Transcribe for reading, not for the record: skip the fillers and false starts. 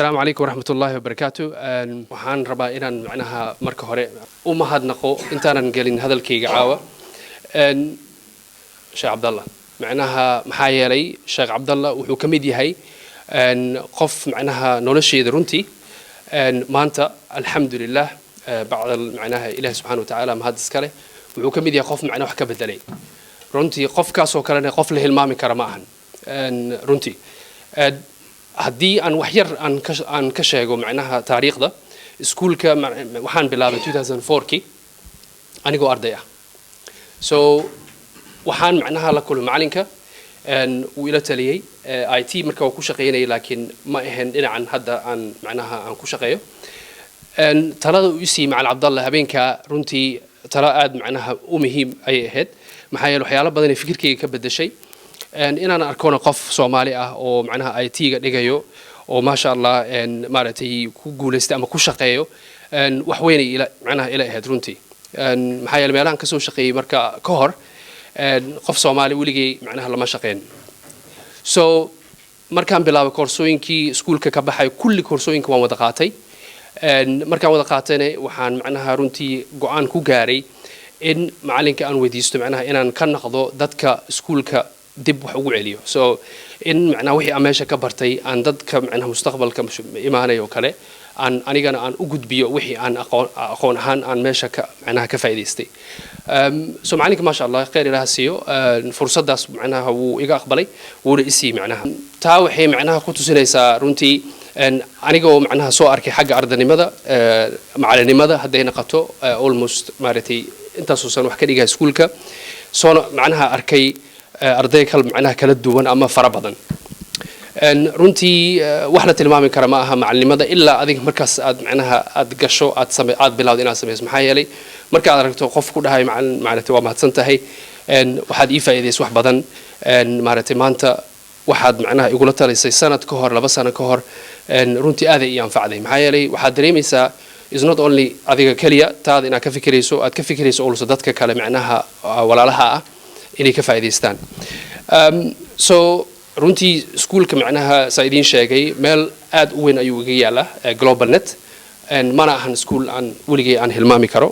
Asalaamu calaykum waraxmatullaahi wabarakaatu. Waxaan rabaa inaan macnaha marka hore u mahadnaqo, intaanan gelin hadalkayga caawa, Sheekh Cabdallah. Macnaha maxaa yeelay, Sheekh Cabdallah wuxuu ka mid yahay qof macnaha nolosheeda runtii maanta, alxamdulilah, bacda macnaha Ilahi subxana wa tacaala mahad iska leh, wuxuu ka mid yahay qof macnaha wax ka bedelay runtii. Qofkaasoo kalena qof la hilmaami kara ma ahan runtii. Haddii aan wax yar aan ka sheego macnaha taariikhda iskuulka, waxaan bilaabay 2004kii anigoo arday ah. So waxaan macnaha la kulmay macalinka, wuu ila taliyey. IT marka waa ku shaqaynayay, laakiin ma ahayn dhinacan hadda aan macnaha aan ku shaqeeyo. Talada uu isiiyey Macalin Cabdallah habeenkaa runtii talo aad macnaha u muhiim ayay ahayd, maxaa yeele waxyaalo badan ee fikirkayga ka bedeshay. Inaan arkona qof Soomaali ah oo macnaha IT-ga dhigayo oo, maasha Allah, maaragtay ku guulaystay ama ku shaqeeyo, wax weynay ila macnaha ila ahayd runtii. Maxaa yeele meelahan kasoo shaqeeyey marka ka hor, qof Soomaali weligay macnaha lama shaqeyn. So markaan bilaabay koorsooyinkii iskuulka ka baxay, kulli koorsooyinka waan wada qaatay. Markaan wada qaatayna, waxaan macnaha runtii go-aan ku gaaray in macalinka aan weydiisto macnaha inaan ka noqdo dadka iskuulka dib wax ugu celiyo. So in macnaha wixii aan meesha ka bartay aan dadka macnaha mustaqbalka imaanaya oo kale aan anigana aan u gudbiyo wixii aan aqoon ahaan aan meesha ka macnaha ka faa'iidaystay. So macalinka, maasha Allah, khayr Ilaha siiyo, fursaddaas macnaha wuu iga aqbalay, wuuna isii macnaha. Taa waxay macnaha ku tusinaysaa runtii anigoo macnaha soo arkay xagga ardanimada, macalinimada hadday naqato, almost maaragtay intaasuusan wax ka dhigaya iskuulka, soona macnaha arkay arday kal macnaha kala duwan ama fara badan. Runtii wax la tilmaami kara ma aha macalinimada ilaa adiga markaas aad macnaha aad gasho, aad same, aad bilowdo inaad samayso. Maxaa yeelay, marka aad aragto qof ku dhahay, "Macalin, maaragtay waa mahadsan tahay, waxaad ii faa'iidaysay wax badan, maaragtay maanta waxaad macnaha igula talisay sanad ka hor, 2 sano ka hor, runtii aaday ii anfacday." Maxaa yeelay, waxaad dareemaysaa is not only adiga keliya taada inaad ka fikirayso, aad ka fikirayso also dadka kale macnaha walaalaha ah inay ka faa'iidaystaan. So runtii iskuulka macnaha saa idiin sheegay, meel aad u weyn ayuu iga yaalaa Global Net, mana ahan iskuul aan weligay aan hilmaami karo.